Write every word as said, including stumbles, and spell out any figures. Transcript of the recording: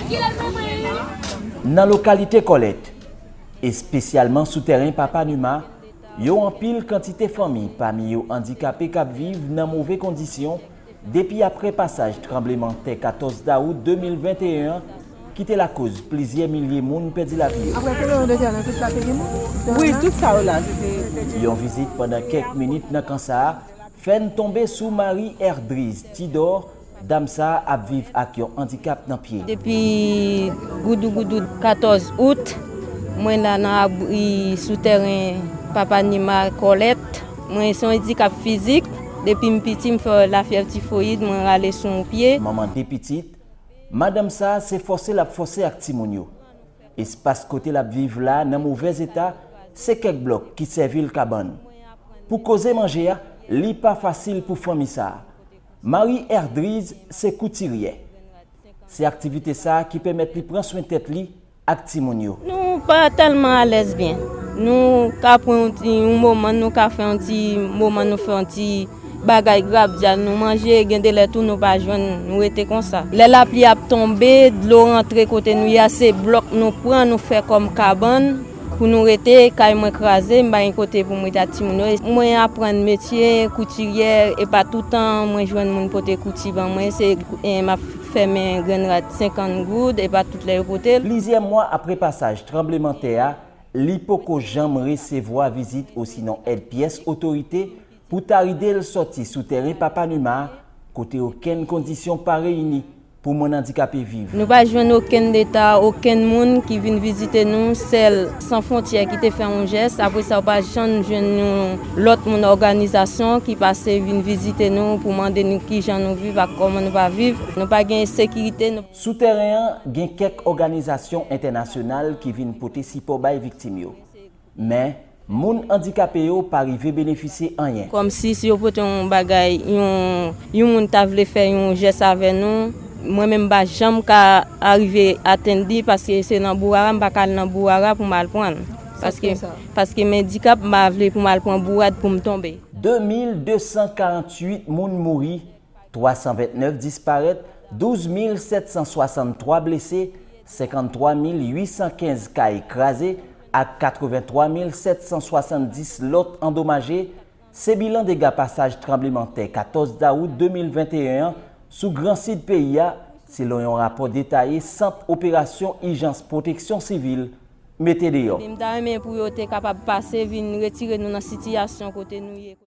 Nan lokalite Kòlèt, espesyalman sou tèren Papa Numa, yon anpil kantite fanmi, pami yo andikape k ap viv nan move kondisyon, depi apre pasaj tranblemanntè katòz dawout de mil venteyen an, ki te lakoz plizyè milye moun pèdi lavi yo. Apre se yon de tè nan tout sa te gen moun. Wi, tout sa yo la, se te. Yon vizit pandan kèk minit nan kan sa a fè n tonbe sou Marie Erdriz Tidor. Dam sa a ap viv ak yon andikap nan pye. Depi goudougoudou katòz out, mwen la nan abri sou tèren Papa Nima Kòlèt. Mwen se yon andikap fizik. Depi m piti, m fè lafyèv tifoyid, mwen rale sou yon pye. Manman de pitit, madanm sa a se fòse l ap fòse ak timoun yo. Espas kote l ap viv la nan movèz eta, se kèk blòk ki sèvi l kabann. Pou koze manje a, li pa fasil pou fanmi sa a. Marie Erdriz se koutiryè. Se aktivite sa a ki pèmèt li pran swen tèt li ak timoun yo. Nou pa tèlman alèz byen. Nou ka pran yon ti, yon moman, nou ka fè yon ti moman, nou fè yon ti bagay grabdya, nou manje, gen de lè tou nou pa jwenn, nou rete konsa. Lè lapli ap tonbe, dlo rantre kote nou ye a, se blòk nou pran, nou fè kòm kabann pou nou rete, kay mwen kraze, m pa gen kote pou m rete ak timoun yo. Mwen aprann metye koutiryè, e pa toutan mwen jwenn moun pote kouti ban mwen, se, e, m ap fèmen grenn rad senkant goud, e pa tout lè yo pote l. Plizyè mwa apre pasaj tranblemanntè a, li poko janm resevwa vizit osinon èd pyès otorite pou ta ride l sòti sou tèren Papa Numa a, kote okenn kondisyon pa reyini pou moun andikape viv. Nou pa jwenn okenn leta, okenn moun ki vin vizite nou, sèl San Fwontyè ki te fè yon jès. Apre sa, ou pa janm jwenn yon lòt moun, òganizasyon ki pase vin vizite nou pou mande nou kijan nou viv ak kòman nou va viv. Nou pa gen sekirite. Nou Sou tèren an, gen kèk òganizasyon entènasyonal ki vin pote sipò bay viktim yo. Men, moun andikape yo pa rive benefisye anyen. Kòmsi si yo pote yon bagay, yon, yon moun ta vle fè yon jès avè nou, mwen menm m pa janm ka arive atenn li, paske se nan bouwara, m pa ka al nan bouwara pou m al pran l. Paske, paske m andikape, m pa vle pou m al pran bourad pou m tonbe. De mil de san karanntuit moun mouri, twa san ventnèf disparèt, douz mil sèt san swasanntwa blese, senkanntwa mil uit san kenz kay kraze ak katrevenntwa mil sèt san swasanndis lòt andomaje, se bilan dega pasaj tranblemanntè katòz dawout de mil venteyen an sou Gran Sid peyi a, selon yon rapò detaye Sant Operasyon Ijans Pwoteksyon Sivil mete deyò. M ta renmen pou yo te kapab pase vin retire nou nan sitiyasyon kote nou ye.